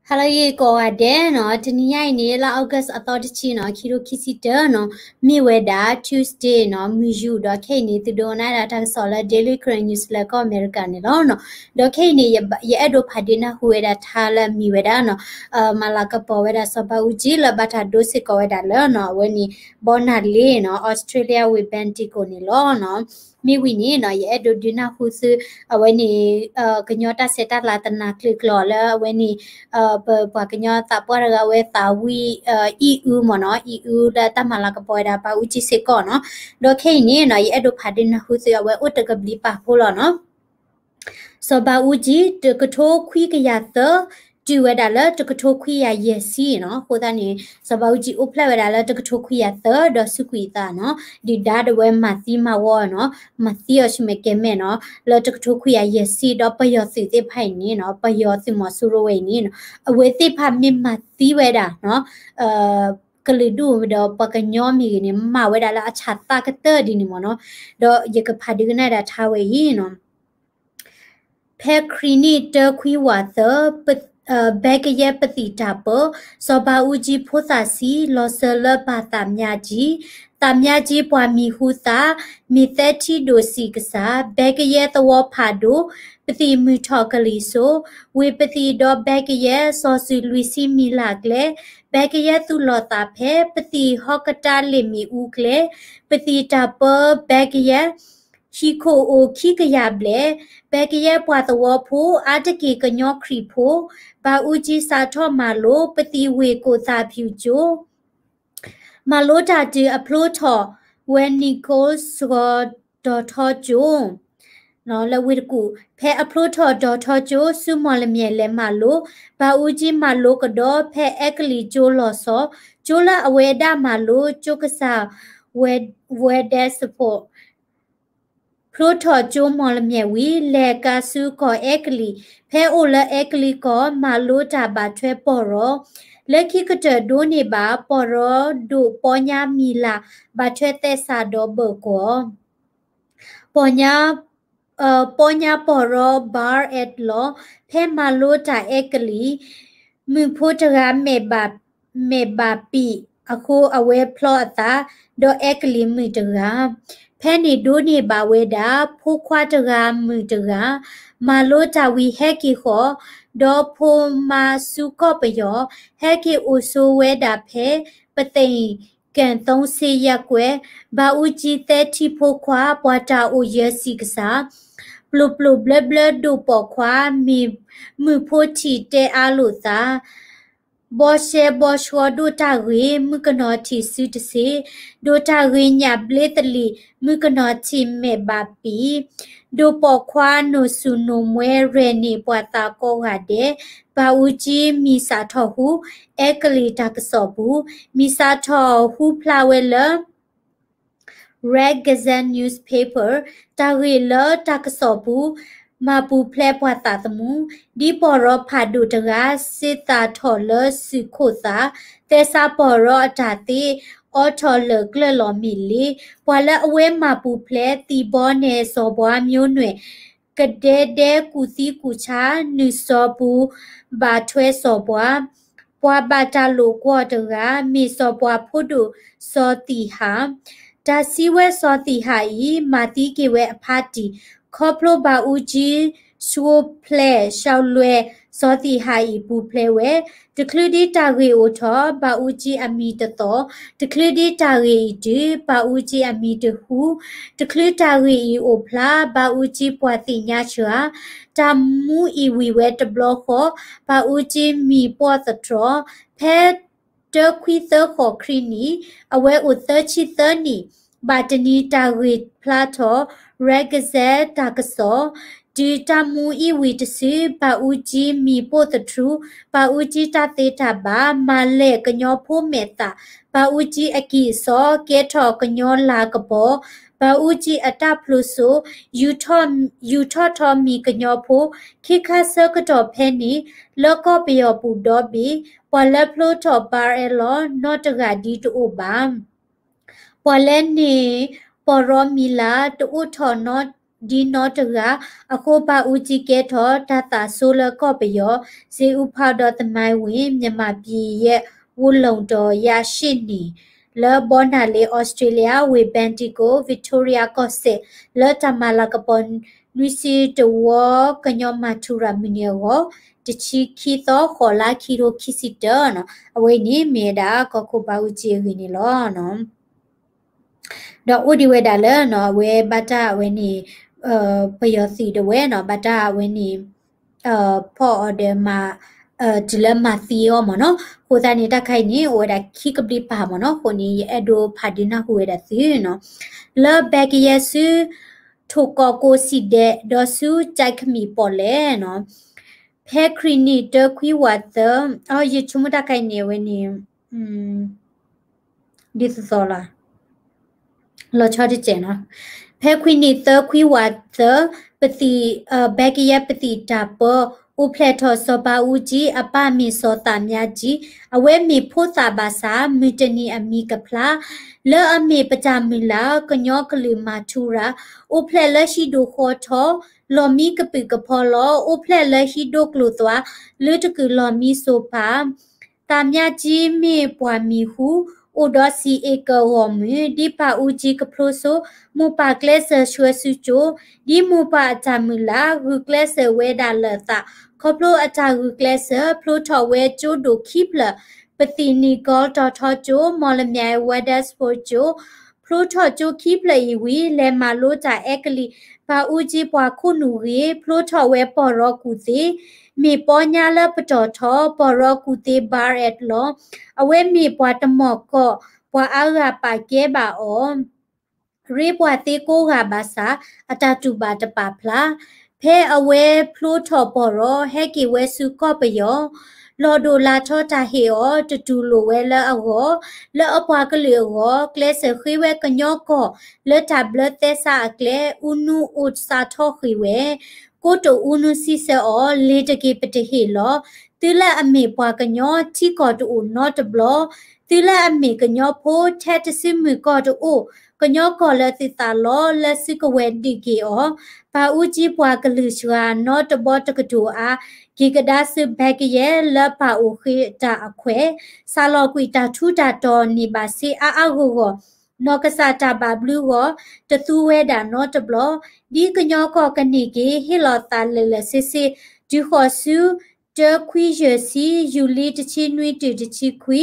ဟါလၢအဂ့ၤကိးဂၤဒဲးနီၤ, တနံၤညါအံၤန့ၣ် လါ August အသီတဆံနီၤ, ခံထိခံဆံတၢနီၤ, မ့ၢ်ဝဲဒၣ် Tuesday နီၤ, မုၢ်ယူာ်, ဒီးခဲအံၤန့ၣ် သုဒိကနၣ်ဒၣ်တၢ်ကစီၣ်လၢ Daily Karen News လၢကီၢ်အမဲရကၤန့ၣ်လီၤနီၤ. ဒီးခဲအံၤန့ၣ် ယဘ- ယအဲၣ်ဒိးဖးဒုးနၢ်ဟူဝဲဒၣ်ထါလၢအမံၤဝဲဒၣ်နီၤ, မၤလၤကပီၤဝဲဒၣ်စီၤဘးအူကၠံလၢဘၣ်တၢ်ဒိစ့ၢ်ကီးဝဲဒၣ်လၢနီၤ, အဝဲန့ၣ် ဘီနၢ်လ့နီၤ, Australia ဝ့ၢ် Bendigo န့ၣ်လီၤနီၤ. မ့ၢ်ဝံၤန့ၣ်နီၤ, ယအဲၣ်ဒိးဒုးနၢ်ဟူသု အဝဲန့ၣ် ကညီတၢ်ဆဲးတၢ်လၤတနၤကျၢၤကျီၤလၢအဝဲန့ၣ် ပပှၤကညီသးပှၢ်တဂၤဝဲသးဝံၣ် အံၣ်အုမ့ၢ်နီၤ, အံၣ်အုလၢတၢ်မၤလၤကပီၤဝဲဒၣ်ဘးအူကၠံစ့ၢ်ကီးနီၤ. ဒီးခဲအံၤန့ၣ်နီၤ, ယအဲၣ်ဒိးဖးဒုးနၢ်ဟူသုအဝဲအိၣ်တကဘျံးပာ်ဖှိၣ်လီၤနီၤ. စီၤဘးအူကၠံ တကထိခွံကယၤသၢ တုၤဝဲဒၣ်လၢတကထိခွံကယၤယဲၢ်ဆံနီၤ. အဃိသတးန့ၣ် စီၤဘးအူကၠံအိၣ်ဖျဲၣ်ဝဲဒၣ်လၢတကထိခွံကယၤသၢ ဒီးစူးကွံာ်အသးနီၤ, ဒုၣ်ဒါဒၣ်ဝဲမၤသံမၤဝီနီၤ, မၤသံအီၤဆူမဲာ်ကဲၤမဲာ်နီၤ, လၢတကထိခွံကယၤယဲၢ်ဆံ ဒီးပယီၤသုးသ့ၣ်တဖၣ်အံၤန့ၣ်နီၤ, ပယီၤသုးမီၤစိရိၤဝဲအံၤန့ၣ်နီၤ, အဝဲသ့ၣ်တဖၣ်မ့ၢ်မၤသံဝဲဒၣ်နီၤ ကလုာ်ဒူၣ်ဒီးပှၤကညီမ့ၢ်ဂ့ၤန့ၣ် မၤဝဲဒၣ်လၢအဆးသၣ်ကတၢၢ်ဒ်န့ၣ်မ့ၢ်နီၤ. ဒီးယကဖးဒုးကနၣ်ဒၣ်ထါဝဲအံၤနီၤ. ဖဲခရံာ်နံၣ်တၢခွံဝးသၢ ဘဲကယဲၢ်ပသံၣ်တၢ်ပၢ, စီၤဘးအူကၠံဖိသၣ်ဆံး လီၤစၢၤလၢပၢ်သးမၠါကၠံ, သးမၠါကၠံပှၤမံၤဟူသၣ်, မ့ၢ်သဲထံဒိၣ်စံးကစၢ်, ဘဲကယဲၢ်သဝီဖးဒိၣ်, ပသံၣ်မုၢ်ထီၣ်ကလံၤစိး, ဝ့ၢ်ပသံၣ်ဒီးဘဲကယဲၢ် စီၤစုၤလွံၢ်ဆံမံၤလၢ်ကျဲ, ဘဲကယဲၢ်သူၣ်လီၤသးဖဲ ပသံၣ်ဟီၣ်ကတၢၢ်လ့ၣ်မ့ၣ်အူကျဲ, ပသံၣ်တၢ်ပၢဘဲကယဲၢ် ဟံၣ်ခိၣ်အိၣ်ခံကယၤဘျဲၣ်, ဘဲကယဲၢ်ပှၤသဝီဖိ အါတက့ၢ်ကညီခရံာ်ဖိ, ဘးအူကၠံစးထီၣ်မၤလိ ပသံၣ်ဝ့ၢ်ကိးသးဖၠူၣ်ကၠိ, မၤလိတၢ်တုၤအဖျိထီၣ်ဝဲ နံၣ်ကိစှီၤဒီးထီကၠိ လၢဝ့ၢ်တကူၣ်, ဖဲအဖျိထီၣ်ဒီးထီကၠိ ဆူမီၢ်လမၠဲၣ်လဲၤမၤလိ, ဘးအူကၠံမၤလိကဒီး ဖဲအဲကလံးကၠိလီၤဆီ, ကၠိလၢအဝဲဒၣ်မၤလိ ကၠိကစၢ်ဝဲဒဲစဖိး ဖျိထီၣ်ကၠိမီၢ်လမၠဲၣ်ဝံၤ လဲၤကါဆူကီၢ်အဲကလံး, ဖဲအိၣ်လၢအဲကလံးကီၢ် မၤလိတၢ်ဘၣ်ထွဲပီၢ်ရီ, လၢခံကတၢၢ်ဒိးန့ၢ်ဘၣ် ပီၢ်ရီဒိၣ်ပီညါမံၤလၢ် ဘၣ်ထွဲသဲစးဒီးဘၢၣ်ကွီၢ် ပီၢ်ညါ ပီၢ်ညါပီၢ်ရီ ဘါအဲးလီၤ, ဖဲမၤလိတၢ်အဲကလံး, မုၣ်ဖိတဂၤ မဲာ်ဘၣ်ပံာ်အဃိ အဝဲဖျီအသး, ဒီးအဲကလံးမုၣ်တဂၤ, ဖဲန့ၣ်ဒိးန့ၢ်ဘၣ်ဝဲဒၣ် ဖိခွါတဂၤမုၣ်တဂၤ, မၤလိတၢ်ဝံၤဟဲက့ၤဃီၤ, ဒီးဖိမါဆူကီၢ်ပယီၤ, ဟဲက့ၤအိၣ်ဆိးဝဲဒၣ်ဖဲ ပသ့ၣ် ကၣ်သိစ့ယဲၢ်ကွဲၢ်, ဘးအူကၠံသဲထံဖိခွါ ပှၤတၢ်အိၣ်ယၢၤစံးကစၢ်, ပျိာ်ပျိာ်ဘျၢဘျၢဒိၣ်ပိာ်ခွါ, မုၣ်ဖိထံၣ်တဲအါလိာ်သး, ဘီရှဲဘီဆှီဒိၣ်တၢ်ဂ့ၤ, မုၣ်ကနီၤထံၣ်စုတစ့, ဒိၣ်တၢ်ဂ့ၤညၣ်ဘျ့သလံာ်, မုၣ်ကနီၤထံၣ်မဲာ်ဘၣ်ပံာ်, ဒိၣ်ပိာ်ခွါနိၣ်ဆူၣ်နိၣ်မှဲရဲၣ်န့ၢ်ပှၤသးကိးဂၤဒဲး, ဘးအူကၠံမံၤစးထီၣ်ဟူ အဲကလံးတၢ်ကစီၣ်ပူၤ, မံၤစးထီၣ်ဟူဖျါဝဲလၢ Red Gazette Newspaper တၢ်ဂ့ၢ်လၢတၢ်ကစီၣ်ပူၤ, မၤပူၤဖျဲးပှၤသးသမူ, ဒ်ပီၢ်ရီဖးဒိၣ်တဂၤ စ့သၣ်ထီၣ်လၢစုခိၣ်သး, သဲစးပီၢ်ရီအတၢ်သ့, အိးထီၣ်လၢာ်ကျၢၢ်လီၤမ့ၢ်လ့, ပှၤလၢအဝဲမၤပူၤဖျဲး သံၣ်ဘီနဲၣ်စီၤပှၤမျိုးနွယ် ကဒဲဒဲကူၣ်သံကူၣ်ဆါ နုာ်စီၤပူၤ ဘၣ်ထွဲစီၤပှၤ, ပှၤဘၣ်တၢ်လိာ်ကွီၢ်တဂၤ မ့ၢ်စီၤပှၤဖိဒိၣ်စီၤသံၣ်ဟး, တၢ်စံးဝဲစီၤသံၣ်ဟးအံၤ မၤသံက့ၤဝဲအဖါတံၢ်, ခီဖျိဘးအူကၠံ ဆှိဖျဲး စီၤလွဲၢ်စီၤသံၣ်ဟးအံၤပူၤဖျဲးဝဲ, တချုးဒ်တၢ်ဂ့ၢ်အိၣ်ထီၣ် ဘးအူကၠံအမံၤတသီၣ်, တချုးဒ်တၢ်ဂ့ၢ်အံၤတုၤ ဘးအူကၠံအမံၤတဟူ, တချုးတၢ်ဂ့ၢ်အံၤအိၣ်ဖျါ ဘးအူကၠံပှၤသ့ၣ်ညါစှၤ, တၢ်မူအံၤဝံၤဝဲတဘျီဃီ, ဘးအူကၠံမံၤပှီၢ်သတြီၤ, ဖဲတၢခွံသၢဃိးခရံာ်နံၣ်, အဝဲအိၣ်သၢဆံသၢနံၣ်, ဘၣ်တနံၤတၢ်ဂ့ၢ်ဖျါထီၣ် Red Gazette တၢ်ကစီၣ်, တုၤတၢ်မူအံၤဝံၤတစု ဘးအူကၠံမံၤပိၢ်သထြူး, ဘးအူကၠံတၢ်သ့တၢ်ဘၣ်, မၤလဲၢ်ကညီဖိမဲာ်သၣ်, ဘးအူကၠံအကံၢ်အစီ, ကဲထီၣ်ကညီလၤကပီၤ, ဘးအူကၠံအတၢ်ဖျိစိ, ယူၤထီၣ်ထီၣ်မံၤကညီဖိ, ခံခါဆၢကတီၢ်ဖဲန့ၣ်, လၢကီၢ်ပယီၤပူၤဒီဘ့ၣ်, ပှၤလၢဖျိထီၣ်ဘါအဲးလီၤ နီတဂၤဒ်တအိၣ်ဘၣ်. ပှၤလၢန့ၢ်ပီၢ်ရီမံၤလၢ် တအိၣ်ထီၣ်နီတ ဒ်နီတဂၤအဃိ ဘၣ်အူကၠံကဲထီၣ်တၢ်သးစိလၢကီၢ်ပယီၤ စ့အူဖးဒီးသမိုင်းဝင် မြန်မာပြည်ရဲ့ ဝူလီၣ်ဒီး ရရှိနေ လၢဘီနၢ်လ့ အီစထြ့လယါ ဝ့ၢ်ဘဲၣ်တံကိ Victoria ကီၢ်စဲၣ် လၢတၢ်မၤလၤကပီၤ နွံဆံတဝီ ကညီမၤထူရၤမုၢ်နံၤအဂီၢ် တဆံခံသီ ဃိးလါ ခံကထိခံဆံတၢနီၤ. အဝဲန့ၣ်မ့ၢ်ဝဲဒၣ် ကီၢ်ခိၣ်ဘၣ်အူကၠံအဂ့ၢ်န့ၣ်လီၤ. ဒီးအိၣ်ဒံးဝဲဒၣ်လၢနီၤ အဝဲဘၣ်တၢ်အဝဲန့ၣ် ပယီၤသုးဒၣ်ဝဲနီၤ ဘၣ်တၢ်အဝဲန့ၣ် ဖီၣ်အီၤဒီးမၤ တုၤလၢမၤသံအီၤမ့ၢ်နီၤ. အဃိသတးန့ၣ် တၢ်ခါအံၤန့ၣ် အိၣ်ဝဲဒၣ်ခံကဘျံးပၤမ့ၢ်နီၤ. အဃိန့ၣ် ယအဲၣ်ဒိးဖးဒုးနၢ်ဟူဝဲဒၣ်သုနီၤ. လၢဘဲကယဲၢ်ဆူ ထိၣ်ကီၢ်ကိးစံးဒဲး ဒီးဆူ ကၠဲးကမံးပီၣ်လဲၣ်နီၤ ဖဲခွံနံၣ်တၢခွံဝးသၢ ယဆိကမိၣ်တၢ်ခါအံၤန့ၣ် အဝဲန့ၣ် ဒ်သိးသိးလီၤ လီၤဆီတစဲးနီၤ. ဖဲခွံနံၣ်သၢခွံဝးသၢ ပသံၣ် ဘဲကယဲၢ်ပသံၣ်တၢ်ပၢ အိၣ်ဖျဲၣ်ထီၣ်စီၤဘၣ်အူကၠံ အပၢ်မ့ၢ်စီၤသးမါကၠံ အဝဲမ့ၢ်ဖိသၣ်ဘၣ်ဆၣ် မုၢ်တနံၤအမံၤကဖျါ လၢအမ့ၢ်ပတၢ်မုၢ်လၢ် ကညီကလုာ်မၤထူရၤ အိၣ်ဖျဲၣ်လၢဟံၣ်ဒိၣ်ဃီထီ လီၢ်မံကပုာ်ကဖီလီၤ. အိၣ်ဖျဲၣ်လၢဟံၣ်ဒိၣ်ကျိၤသွါ လၢတကုာ်လီၢ်မံစိၤပၤ သးမါကၠံမ့ၢ်ပှၤမံၤဟူ အိၣ်ဒီးစံးအ့ၣ်ကၢဂီၢ်မုၢ် ဒ်ဘၣ်အူကၠံကဖျိစိ မိၢ်ပၢ်ကျဲးစၢးဆှၢဆူကၠိ ဒ်မိၢ်ပၢ်အတၢ်မုၢ်လၢ် ဂုာ်ကျဲးစၢးဝဲဒၣ်လၢာ်သး ခီဖျိအတၢ်ဂုာ်ကျဲးစၢး ဖျိထီၣ်ဝဲကၠိဒိၣ်ခံဖျၢၣ် ပသံၣ်နံၣ်ကီတီၤထီကၠိ မီၣ်လမၠဲၣ် Wetherspoon ကၠိ ဖျိထီၣ်ကၠိခံဖျၢၣ်အံၤဝံၤ လဲၤမၤလိတၢ်အဲကလံး ဘၣ်အူကၠံပှၤခိၣ်နူာ်ဂ့ၤ ဖျိထီၣ်ဝဲပီၢ်ရီကူၣ်သ့ မ့ၢ်ပီညါလၢပတီၢ်ထီ ပီၢ်ရီကူၣ်သ့ Barrett လီၤ. အဝဲမ့ၢ်ပှၤတမီၢ်ကီၢ် ပှၤအါဂၤပာ်ကဲဘၣ်အီၤ ရ့ပှၤသ့ကိးဂၤဘၣ်ဆၣ် အတၢ်တူၢ်ဘၣ်တပာ်ဖျါ ဖဲအဝဲဖျိထီၣ်ပီၢ်ရီ ဟဲက့ၤဝဲဆူကီၢ်ပယီၤ လီၤဒိၣ်လးထီတၢ်ဟ့ၣ်အီၤ တတူၢ်လိာ်ဝဲလၢအဂီၢ် လၢအပှၤကလုာ်အဂီၢ် ကျဲးစၢးဃ့ဝဲကညီကီၢ် လၢတၢ်ဘျၢသဲစးအကျဲ အူနူအိၣ်စးထီၣ်ဃ့ၢ်ဝဲ ကိတိာ်အူနူစံးဆၢအီၤ လ့ၤတဂ့ၤပတဟ့ၣ်လီၤ သုလၢအမ့ၢ်ပှၤကညီ ထံကီၢ်တအိၣ်နီတဘျီ သုလၢအမ့ၢ်ကညီဖိ ထဲတစုမုၢ်ကီၢ်တအိၣ် ကညီကီၢ်လၢသုသးလီ လၢစုကဝဲၤဒုးက့ၤအီၤ ဘၣ်အူကၠံပှၤကလုာ်စှၤ နီတဘီတကတိၤအါ က့ၤကဒါဆူဘဲကယဲၢ် လၢပၢ်အိၣ်ဃ့တၢ်အခွဲး စးလီၤကွံာ်တၢ်ထူးတၢ်တီၤန့ၢ်ဘၣ်ဆ့အါအါဂီၢ်ဂီၢ် နီၢ်ကစၢ်တၢ်ဘၣ်ဘျုးဂီၢ် တသူဝဲဒၣ်နီတဘျီ ဒ်ကညီကီၢ်ကန့ၢ်က့ၤ ဟ့ၣ်လီၤသးလၢာ်လၢာ်ဆ့ဆ့ တုၤဃီၤဆူ တၢခွံယဲၢ်ဆံ ယူၤလံ တဆံနွံတုၤတဆံခွံ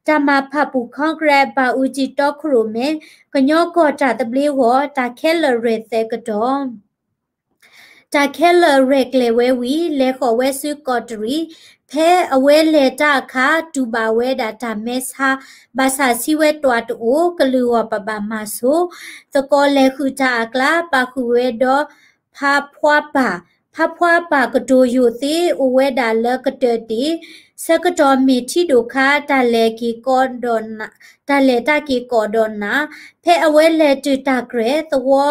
တၢ်မၤဖးပူၤ Congress ဘၣ်အူကၠံတီခိၣ်ရိၣ်မဲ ကညီကီၢ်တၢ်သဘျ့ဂီၢ် တၢ်ခဲလၢာ်ရဲၣ်သဲးကတီၢ် တၢ်ခဲလၢာ်ရဲၣ်ကျဲၤဝဲဝံၤ လဲၤဃီၤဝဲဆူကီးတရံး ဖဲအဝဲလဲၤတၢ်အခါ တူၢ်ဘၣ်ဝဲဒၣ်တၢ်မဲဆါ ဘၣ်ဆၣ်ဆံးဝဲတွၤတအိၣ် ကလုာ်ဂီၢ်ပဘၣ်မၤဆိ သကိးလဲၤဃုာ်တၢ်အကျါ ပာ်ဃုာ်ဝဲဒီး ဖါဖှါပၢ် ဖါဖှါပၢ်ကတိၤယိာ်သ့ အိၣ်ဝဲဒၣ်လၢကတၢၢ်တ့ၢ် ဆၢကတီၢ်မ့ၢ်ထံဒိၣ်ခါ တၢ်လဲၤက့ၤကီးဒီးနၤ တၢ်လဲၤတၢ်က့ၤကီးဒီးနၤ ဖဲအဝဲလဲၤတုၤတၢ်ကြဲး သဝီ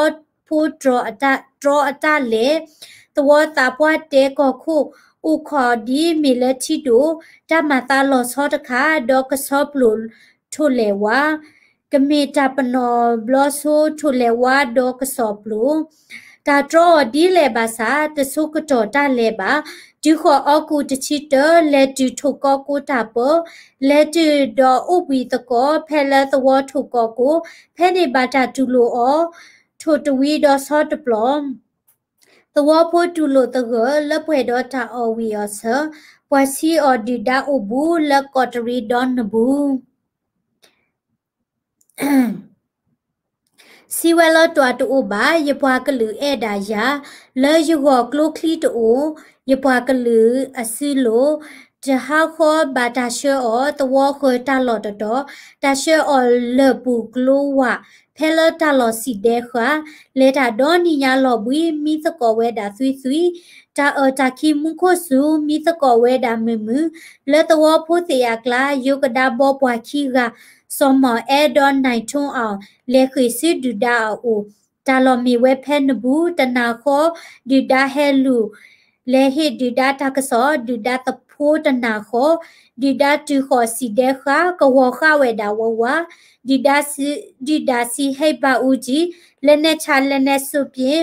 ဖိတြီအတၢ်လဲၤ သဝီသးပှၢ်တဲကီၢ်ခိၣ် အိၣ်ခိးဒ်မ့ၢ်လၢထံဒိၣ် တၢ်မၤသးလီၤဆီတခါ ဒီးကဆီပျိၢ်ထိၣ်လဲၤဝါ ကမ့ၢ်တၢ်ပနီၣ်ဘျီဆိထိၣ်လဲၤဝါဒီးကဆီပျိၢ် တၢ်တြီအီၤဒ်လဲၣ်ဘၣ်ဆၣ် တဆိကတီၢ်တၢ်လဲၤဘၣ်. တုၤဃီၤအီကူးတဆံတၢ လဲၤတုၤထိၣ်ကီၢ်ကိးတၢ်ပၢ လဲၤတုၤဒီးအိၣ်ဘှံးသကိး ဖဲလၢသဝီထိၣ်ကီၢ်ကိး ဖဲန့ၣ်ဘၣ်တၢ်တူၢ်လိာ်အီၤ ထိၣ်တဝံဒီးဆီတပျီၤ သဝီဖိတူၢ်လိာ်သဂၢၢ် လၢပှဲၤဒီးတၢ်အီၣ်ဝံၣ်အီၣ်ဆၢ ပှၤဆှံအီၤဒုၣ်ဒါအိၣ်ဘူး လၢကီးတရံးဒီနဘူး စံးဝဲလၢတွၤတအိၣ်ဘၣ် ယပှၤကလုာ်အဲၣ်ဒၣ်ယၤ လၢယဂီၢ်ကျိချံတအိၣ် ယပှၤကလုာ်အစုလိၤ တဟးဃီဘၣ်တၢ်ဆှၢအီၤ သဝီဃၢၤတၢ်လီၢ်တတီၤ တၢ်ဆှၢအီၤလၢၢ်ပူၤကျိဝၢ် ဖဲလၢတၢ်လီၢ်စံၣ်ဒဲဃာ် လဲၤတၢ်ဒီနံၤညါလီၤဘှံး မံသကိးဝဲဒၣ်သွံၣ်သွံၣ် တၢ်အၢၣ်တၢ်ခံမူခိၣ်စူၤ မံသကိးဝဲဒၣ်မုာ်မုာ် လၢသဝီဖိသ့ၣ်အကျါ ယိကဒါဘီပှၤခံဂၤ စီၤမီၣ်အဲၣ်ဒီးနၢၢ်ထိၣ်အီၣ် လဲၤဃ့ၢ်ဆူဒုၣ်ဒါအအိၣ် တၢ်လီၢ်မ့ၢ်ဝဲဖဲနဘူး တနၤဃီ ဒုၣ်ဒါဟဲလူၤ လဲၤဟ့ၣ်ဒုၣ်ဒါတၢ်ကစီၣ် ဒုၣ်ဒါသဖိတနၤဃီ ဒုၣ်ဒါတုၤဃီၤစံၣ်ဒဲဃာ် ကဝီၤဃာ်ဝဲဒၣ်ဝးဝး ဒုၣ်ဒါစံး ဒုၣ်ဒါစံးဟဲဘၣ်အူကၠံ လက်နက်ချ လက်နက်စွန့်ပစ်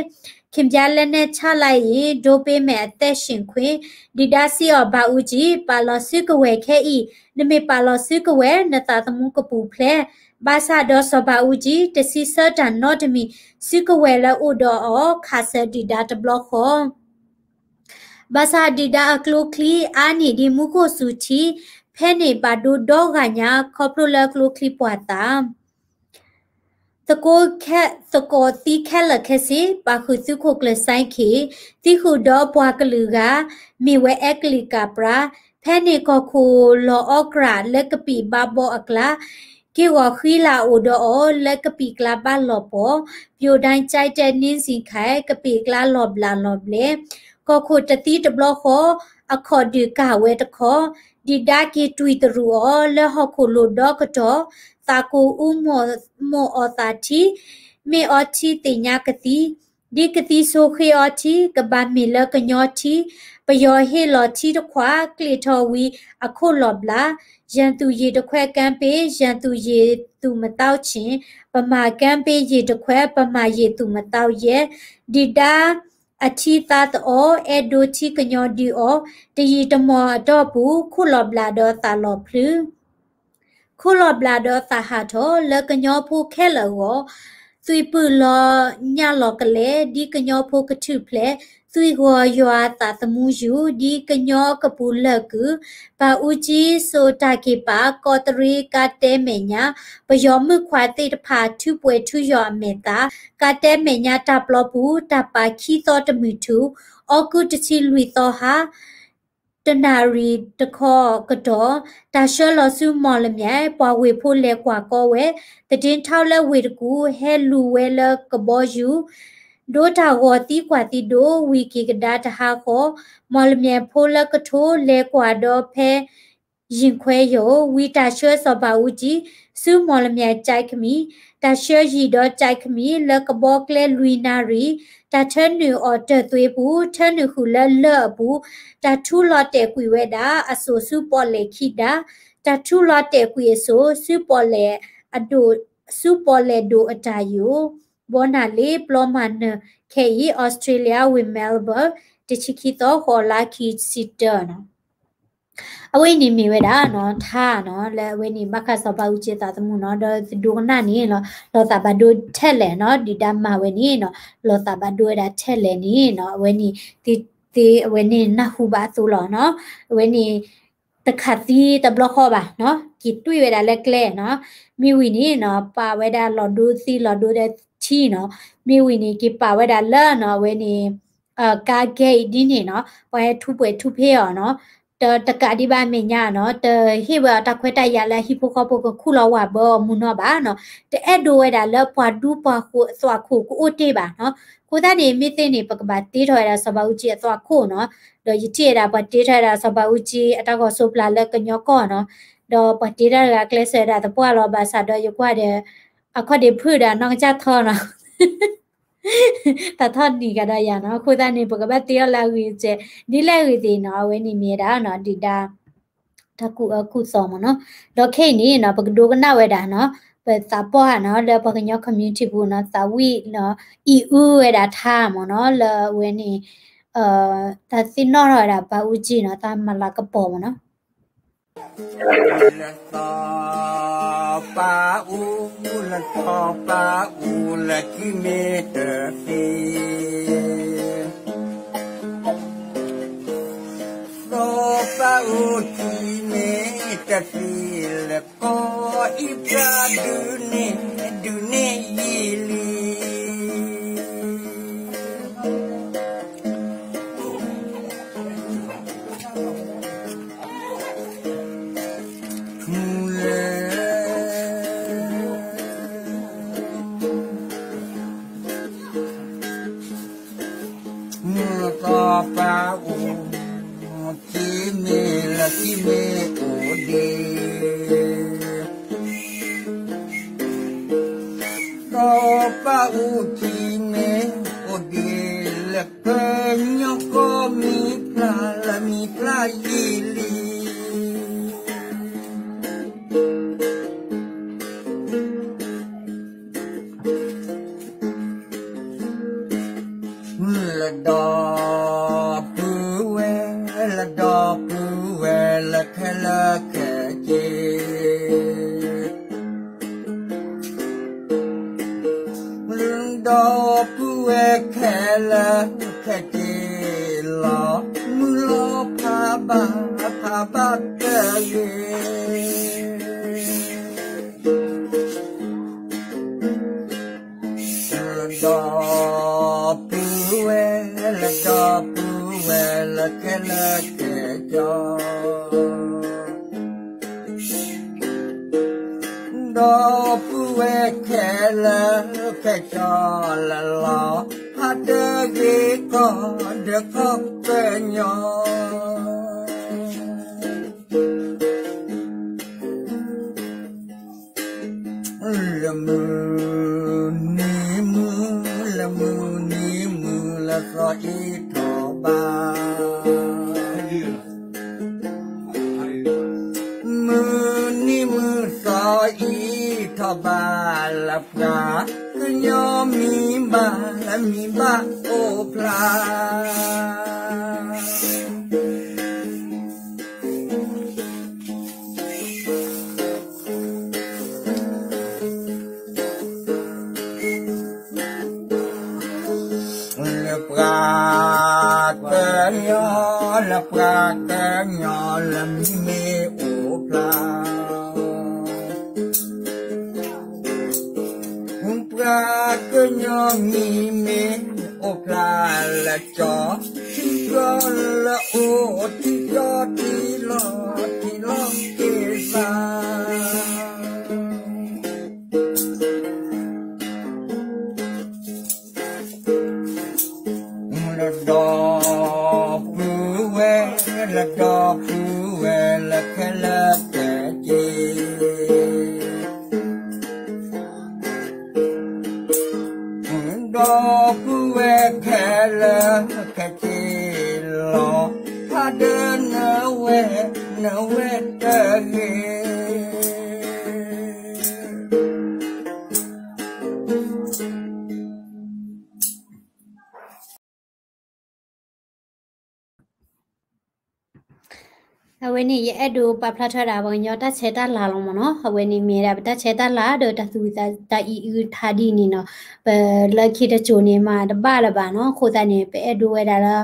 ခင်ဗျားလက်နဲ့ချလိုက်ရင် ဒိုပေးမယ် အသက်ရှင်ခွင့် ဒုၣ်ဒါစံးအီၤ ဘၣ်အူကၠံ ပာ်လီၤစုကဝဲၤခဲအံၤ, နမ့ၢ်ပာ်လီၤစုကဝဲၤ နသးသမူကပူၤဖျဲး, ဘၣ်ဆၣ်ဒီးစီၤဘၣ်အူကၠံ တဆံးဆၢတၢ်နီတမံၤ, စုကဝဲၤလၢအိၣ်ဒီးအီၤ ခးစၢၤဒုၣ်ဒါတဘျီဃီ ဘၣ်ဆၣ်ဒုၣ်ဒါအကျိချံ အါန့ၢ်ဒ်မူခိၣ်စူၤထံ, ဖဲန့ၣ်ဘၣ်ဒိဒီဂၤညါ ခီဖျိလၢကျိချံပှၤသး သကိးခဲ-, သကိးသံခဲလၢာ်ခဲဆ့ ပာ်ဃုာ်သုးခိၣ်ကျၢၢ်စဲခ့ၣ်, သံဃုာ်ဒီးပှၤကလုာ်ဂၤ, မ့ၢ်ဝဲအဲကလံးကးပြါ, ဖဲန့ၣ်ကီၢ်ခိၣ်လီၤအီကြၢးလၢကပံာ်ဘါဘီအကျါ, က့ၢ်ဂီၤဃံလၤအိၣ်ဒီးအီၤလၢကပံာ်ကျါဘၣ်လီၤပှီၢ်, ပျိၣ်ဒိုင်းကၠဲတဲနံစံၣ်ခၢၣ် ကပံာ်ကျါလီၤဘျးလီၤဘျဲၣ်, ကီၢ်ခိၣ်တသံတဘျီဃီ, အခီၣ်ဒုးကၢ်ဝဲတခီ, ဒုၣ်ဒါက့ၤတွံၢ်တရူးအီၤလၢဟီၣ်ခိၣ်လိၤဒီကတီၢ်, သးကိၢ်အူမိၢ်အီၣ်သးထံ, မ့ၢ်အီထံသ့ၣ်ညါကသံ, ဒ်ကသံဆိဃ့အီထံ ကဘၣ်မ့ၢ်လၢကညီထံ, ပယီၤဟ့ၣ်လီၤထံတခွး ကျ့ၣ်ထီၣ်ဝံၤအခိၣ်လီၤဘျး, ရန်သူ့ရေတခွက် ကမ်းပေးရန်သူ့ရေ သူမသောက်ချင်, ဗမာကမ်းပေးရေတခွက် ဗမာရေသူမသောက်ရဲ, ဒုၣ်ဒါအထံသးသအီၣ် အဲၣ်ဒိးထံကညီဒုးအီၣ်, တယံာ်တမီၢ်အတီၢ်ပူၤ ခိၣ်လီၤဘျးဒီးသးလီၤဖျုး ခိၣ်လီၤဘျးဒီးသးဟးထီၣ် လၢကညီဖိခဲလၢာ်အဂီၢ်, သွံၣ်ပုၢ်လီၤညၣ်လီၤကလဲာ် ဒ်ကညီဖိကထုးဖျဲး, သွံၣ်ဂီၤယွၤသးသမူယူၤ ဒ်ကညီကပူၤလၢာ်ကုၢ်, ဘၣ်အူကၠံစိာ်တၢ်က့ၤပာ် ကီးတရံးကါတဲမဲာ်ညါ, ပယီၤမုၣ်ခွါသ့ၣ်တဖၣ် ထူးပှဲၤထူယီၤအမဲာ်သၣ်, ကါတဲမဲာ်ညါတၢ်ပျီပူၤ တၢ်ပာ်ခံသီတမုၢ်ထူၣ်, အီကူတဆံလွံၢ်သီဟါ တနၣ်ရံၣ်တခီကတီၢ်, တၢ်ဆှၢလီၤဆူမီၢ်လမၠဲၣ်, ပှၤဝ့ၢ်ဖိလဲၤကွၢ်ကီဝဲ, သဒ့ထီလၢဝ့ၢ်တကူၣ် ဟဲလူၤဝဲလၢကဘီယူၤ, ဒိတၢ်ဂီၤသံကွၢ်သံဒိး ဝံၤက့ၤကဒါတဟါဃီ, မီၢ်လမၠဲၣ်ဖိလၢကထိလဲၤကွၢ်ဒီးဖဲ ယံၤခွဲယိာ်, ဝံၤတၢ်ဆှၢစီၤဘးအူကၠံ ဆူမီၢ်လမၠဲၣ်ကၠဲးကမံၤ, တၢ်ဆှၢယံၤဒီးကၠဲးကမံၤ လၢကဘီကျဲလွံၢ်နၣ်ရံၣ်, တၢ်ထၢနုာ်အီၤတၢၢ်သွ့ပူၤ ထၢနုာ်ဃုာ်လၢလၢၢ်အပူၤ, တၢ်ထူလီၤတဲာ်ကွံာ်ဝဲဒၣ်အစိၣ်ဆူပီၣ်လဲၣ်ခံဒါ, တၢ်ထူလီၤတဲာ်ကွံာ်အစိၣ် ဆူပီၣ်လဲၣ်အဒိၣ်, ဆူပီၣ်လဲၣ်ဒိၣ်အတၢ်ယိာ်, ဘီနၢ်လ့ ပျီမၤနၢၤ ခဲအံၤ အီစထြ့လယါ ဝ့ၢ် Melbourne တဆံခံသီ ဃိးလါခံဆံတၢနီၤ အဝဲန့ၣ်မ့ၢ်ဝဲဒၣ်နီၤ ထါနီၤ လၢအဝဲန့ၣ် ဘၣ်ဃးစီၤဘးအူကၠံအသးသမူနီၤ ဒီးသဒိကနၣ်န့ၣ်လီၤ လီၤသးဘၣ်ဒိထဲလဲၣ်နီၤ ဒုၣ်ဒါမၤဝဲန့ၣ်နီၤ လီၤသးဘၣ်ဒိဝဲဒၣ်ထဲလဲၣ်န့ၣ်နီၤ အဝဲန့ၣ် သ့ သ့အဝဲန့ၣ်နၢ်ဟူဘၣ်အသိးလီၤနီၤ အဝဲန့ၣ် တခးသံတဘျီဃီဘၣ်နီၤ က့ၤတွံၢ်ဝဲဒၣ်လၢကျဲနီၤ မ့ၢ်ဝံၤန့ၣ်နီၤ ပာ်ဝဲဒၣ်လီၤဒိသံလီၤဒိဒီးထံနီၤ မ့ၢ်ဝံၤန့ၣ်က့ၤပာ်ဝဲဒၣ်လၢနီၤ အဝဲန့ၣ် ကါကဲအံၤဒ်န့ၣ်နီၤ ပှၤဟဲထူးပှဲၤထူးဖ့အီၤနီၤ တ တကးဒံးဘၣ်အမဲာ်ညါနီၤ တဟ့ၣ်ဝဲအတၢ်ခွဲးတၢ်ယာ်လၢအဟံၣ်ဖိဃီဖိကခူၣ်လီၤဝၢ်ဘၢအီၤမူနီၢ်ဘၣ်နီၤ တအဲၣ်ဒိးဝဲဒၣ်လၢပှၤဒူပှၤဃိးအသွၣ်ခိၣ်ကအိၣ်တ့ၢ်ဘၣ်နီၤ အဃိသတးန့ၣ် မ့ၢ်သ့န့ၣ် ပကဘၣ်တ့ထီၣ်ဝဲဒၣ်စီၤဘးအူကၠံအသွၣ်ခိၣ်နီၤ ဒီးယထံၣ်ဝဲဒၣ်ပှၤတ့ထီၣ်ဝဲဒၣ်စီၤဘးအူကၠံအတၢ်ဂီၤစိးပျၢ်လၢကညီကီၢ်နီၤ ဒီးပှၤတ့ထီၣ်တဂၤကျဲးစၢးဝဲဒၣ်သပှၢ်လီၤ ဘၣ်ဆၣ်ဒီးယကွၢ်ဒီး အခီၣ်ဒ့ဖုၣ်ဒီးနီၢ်ကစၢ်ထီနီၤ တၢ်ထီၣ်နံၤကဒီးယၤနီၤ အဃိသတးန့ၣ် ပကဘၣ်တ့အီၤလၢအဂ့ၤကဲး ဒ်လဲၣ်အဂ့ၤသ့ၣ်နီၤ အဝဲန့ၣ်မ့ၢ်ဝဲဒၣ်နီၤ ဒုၣ်ဒါ တၢ်ကူၣ်အၢကူၣ်သီမ့ၢ်နီၤ ဒီးခဲအံၤန့ၣ်နီၤ ပကဒိကနၣ်ဝဲဒၣ်နီၤ ပသးပှၢ်နီၤ လၢပှၤကညီ community ပူၤနီၤ သးဝံၣ်နီၤ အံၤအုဝဲဒၣ်ထါမ့ၢ်နီၤ လၢအဝဲန့ၣ် တၢ်သ့ၣ်နီၣ်ထီၣ်ဝဲဒၣ်ဘးအူကၠံနီၤ တၢ်မၤလၤကပီၤမ့ၢ်နီၤ လၢသီပၢ်အူ, လၢသီပၢ်အူလၢခံမ့ၢ်တသ့, သီပၢ်အူခံမ့ၢ်တသ့, လၢကီၢ်အံၤပှၤဒုးန့ၢ်, ဒုးန့ၢ်ယံာ်လံ မူလၢ မူလၢသီပၢ်အူ, ခံမ့ၢ်လၢခံမ့ၢ်အိၣ်ဒံး, သီပၢ်အူခံမ့ၢ်အိၣ်ဒံး လၢကညီကီၢ်မံဖျါလၢမံဖျါယံာ်လံ. ဒီပုၢ်ဝဲၢ်လၢခဲလၢာ်ခဲဆ့, ဒီပုၢ်ဝဲၢ်ခဲလၢာ်ခဲဆ့လီၤ, မုၢ်လီၤဖးဘၣ်ဖးဘၣ်တဂ့ၤ. လၢဒီပုၢ်ဝဲၢ်လၢဒီပုၢ်ဝဲၢ်လၢခဲလၢာ်ခဲဆ့, ဒီပုၢ်ဝဲၢ်ခဲလၢာ်ခဲဆ့လီၤ, ဖးတဂ့ၤကီၢ်ဒီးကီၢ်ကညီ လၢမုၢ်နံၤမုၢ်, လၢမုၢ်နံၤမုၢ်လၢသီအံၤထီၣ်ဘၣ်, မုၢ်နံၤမုၢ်သီအံၤထီၣ်ဘၣ်လၢပှၤ, ကညီမံၤဘၣ်လၢမံၤဘၣ်အိၣ်ဖျါ လၢပှၤကညီ, လၢပှၤကညီလၢမံၤမ့ၢ်အိၣ်ဖျါ, ပှၤကညီမံၤမ့ၢ်အိၣ်ဖျါလၢကၠီ, ထံကၠီလၢအိၣ်ထံကၠီထံလီၤထံလီၤက့ၤသး လၢဒီပုၢ်ဝဲၢ်, လၢဒီပုၢ်ဝဲၢ်လၢခဲလၢာ်ခဲဆ့, ဒီပုၢ်ဝဲၢ်ခဲလၢာ်ခဲဆ့လီၤ, ဖးဒိၣ်နဝဲၢ်နဝဲၢ်တဂ့ၤ. အဝဲန့ၣ် ယအဲၣ်ဒိးပာ်ဖျါထီၣ်ဒၣ် ပှၤကညီတၢ်ဆဲးတၢ်လၤလီၤမ့ၢ်နီၤ. အဝဲန့ၣ်မ့ၢ်ဒၣ်ပတၢ်ဆဲးတၢ်လၤ ဒီးတၢ်သူၣ်ဝံၣ်သးအံၤအုထါဒ်န့ၣ်နီၤ. ပလၢခံတစိၤန့ၣ် မၤတဘၣ်လၢၤဘၣ်နီၤ. အဃိသတးန့ၣ် ပအဲၣ်ဒိးဝဲဒၣ်လၢ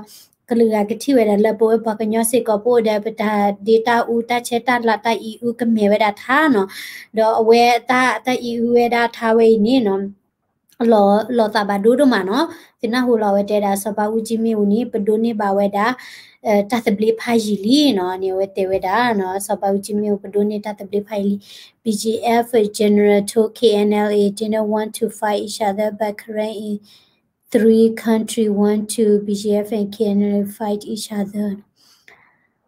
ကလုာ်ဂၤကထံၣ်ဝဲဒၣ်လၢပဝဲပှၤကညီစ့ၢ်ကီး ပအိၣ်ဒီးပတၢ်ဒ့တၢ်အူတၢ်ဆဲးတၢ်လၤတၢ်အံၤအုကမဲာ်ဝဲဒၣ်ထါနီၤ. ဒီးအဝဲတၢ် တၢ်အံၤအုဝဲဒၣ်ထါဝဲအံၤန့ၣ်နီၤ လီၤသးဘၣ်ဒိဒိၣ်မးနီၤ. သုနၢ်ဟူလီၤဝဲတဲဒၣ် စီၤဘးအူကၠံမ့ၣ်အူန့ၣ် ပဒိးန့ၢ်ဘၣ်ဝဲဒၣ် တၢ်သဘျ့ဖးယံာ်လံနီၤ. န့ၣ်အဝဲတဲဝဲဒၣ်နီၤ စီၤဘးအူကၠံမ့ၣ်အူ ပဒိးန့ၢ်တၢ်သဘျ့ဖးယံာ်လံ. B G F general told K N L A didn't want to fight each other, but current in three country want to B G F and K N L A fight each other.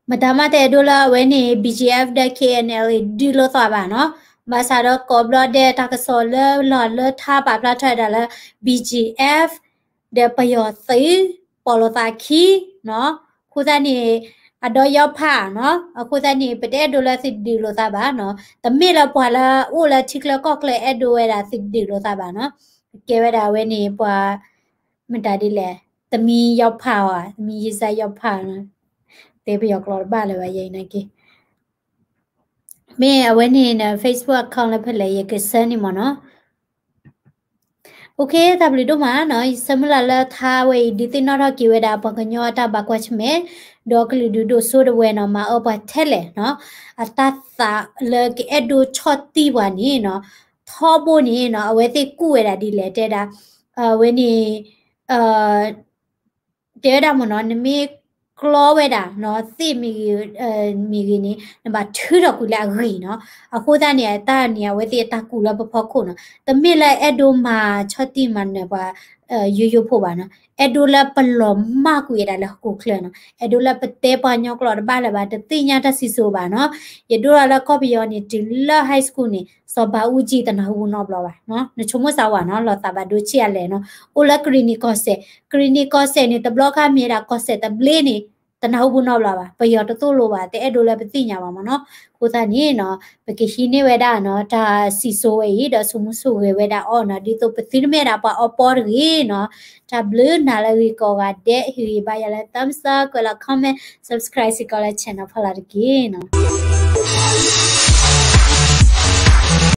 မတၤမးတအဲၣ်ဒိးလၢအဝဲန့ၣ် B G F ဒီး K N L A ဒုးလိာ်သးဘၣ်နီၤ. ဘၣ်ဆၣ်ဒီးကိးဘျီဒဲး တၢ်ကစီၣ်လၢလီၢ်လၢထါပာ်ဖျါထီၣ်ဝဲဒၣ်လၢ B G F ဒီးပယီၤသုး ပိာ်လိာ်သးခံနီၤ. အဃိသတးန့ၣ် အဒီယီဖးနီၤ. အဃိသတးန့ၣ် ပတအဲၣ်ဒိးလၢသုဒုးလိာ်သးဘၣ်နီၤ. တမ့ၢ်လၢပှၤလၢအိၣ်လၢထံချၢကီၢ်ချၢအဲၣ်ဒိးဝဲဒၣ်သုဒုးလိာ်သးဘၣ်နီၤ. ကဲဝဲဒၣ်အဝဲန့ၣ် ပှၤ မတၤဒ်လဲၣ်, တမံၤယီဖးဧါ, တမံၤယံစါယီဖး, တဲပယီၤကျိာ်တဘၣ်လၢၤဘၣ်ယဲအံၤနာ်က့. မ့ၢ်အဝဲန့ၣ် Facebook account လၢဖဲလဲၣ် ယကဆှၢန့ၣ်မ့ၢ်နီၤ. အိၣ်ခ့ တၢ်ဘျုးဒိၣ်မးနီၤ. ယဆၢမုၢ်လၢ်လၢထါဝဲအံၤ ဒုးသ့ၣ်နီၣ်ထီၣ်က့ၤဝဲဒၣ် ပှၤကညီအတၢ်ဘၣ်ကွၢ်ဆၢၣ်မဲာ် ဒီးကလုာ်ဒူၣ်ဒိၣ်စိတဝဲနီၤ မၤအၢပှၤထဲလဲၣ်နီၤ. အတၢ်သးလၢကအဲၣ်ဒိးဆီၣ်တံၢ်ပှၤန့ၣ်နီၤ ထီဘိန့ၣ်နီၤ အဝဲသ့ၣ်ကူၣ်ဝဲဒၣ်ဒ်လဲၣ်တဲဒၣ်, အဝဲန့ၣ် တဲဝဲဒၣ်မ့ၢ်နီၤ နမ့ၢ်ကျီဝဲဒၣ်နီၤ သ့ၣ်မ့ၢ်ဂ့ၤ, မ့ၢ်ဂ့ၤန့ၣ် နဘၣ်ထုးထီၣ်ကွံာ်လၢအဂ့ၤနီၤ. အဃိသတးန့ၣ် အတၢ်န့ၣ် အဝဲသ့ၣ်အတၢ်ကူၣ်လၢပဖီခိၣ်နီၤ. တမ့ၢ်လၢအဲၣ်ဒိးမၤဆီၣ်တံၢ်မၤနၢၤပှၤ ယိယိဖိဘၣ်နီၤ. အဲၣ်ဒိးလၢပလီၤမၢ်ကွံာ်ဝဲဒၣ်လၢဟီၣ်ခိၣ်ချၢနီၤ. အဲၣ်ဒိးလၢပတဲပှၤကညီကျိာ်တဘၣ်လၢၤဘၣ်, တသ့ၣ်ညါတၢ်စံၣ်စိၤဘၣ်နီၤ. ယဒိလီၤလၢကီၢ်ပယီၤန့ၣ် တုၤလၢ high school န့ၣ် စီၤဘးအူကၠံတနၢ်ဟူနီတဘျီဘၣ်နီၤ. နဆိကမိၣ်စၢ်ဝဲနီၤ လီၤသးဘၣ်ဒိဆံးအါလဲၣ်နီၤ. အိၣ်လၢကရံၣ်နံၣ်ကီၢ်စဲၣ်, ကရံၣ်နံၣ်ကီၢ်စဲၣ်န့ၣ် တဘျီခါမ့ၢ်ဒၣ်ကီၢ်စဲၣ်တဘျ့န့ၣ် တနၢ်ဟူဘူးနီတဘျီဘၣ်, ပယီၤတသိၣ်လိဘၣ်, တအဲၣ်ဒိးလၢပသ့ၣ်ညါဘၣ်မ့ၢ်နီၤ. အဃိသတးန့ၣ်နီၤ ပကဟံးန့ၢ်ဝဲဒၣ်နီၤ တၢ်စံၣ်စိၤဝဲအံၤ ဒီးဆိမိၣ်ဆိၣ်ဂဲၤဝဲဒၣ်အီၤနီၤ, ဒ်သိးပသုတမ့ၢ်ဒၣ်ပှၤအီပီတဂ့ၤနီၤ. တၢ်ဘျုးနၤလၢအဂ့ၤကိးဂၤဒဲး, ဟ့ၣ်ဂံၢ်ဘါယၤလၢ thumbs up ကွဲးလီၤ comment, subscribe စ့ၢ်ကီးလၢ channel ဖီလာ်တက့ၢ်နီၤ.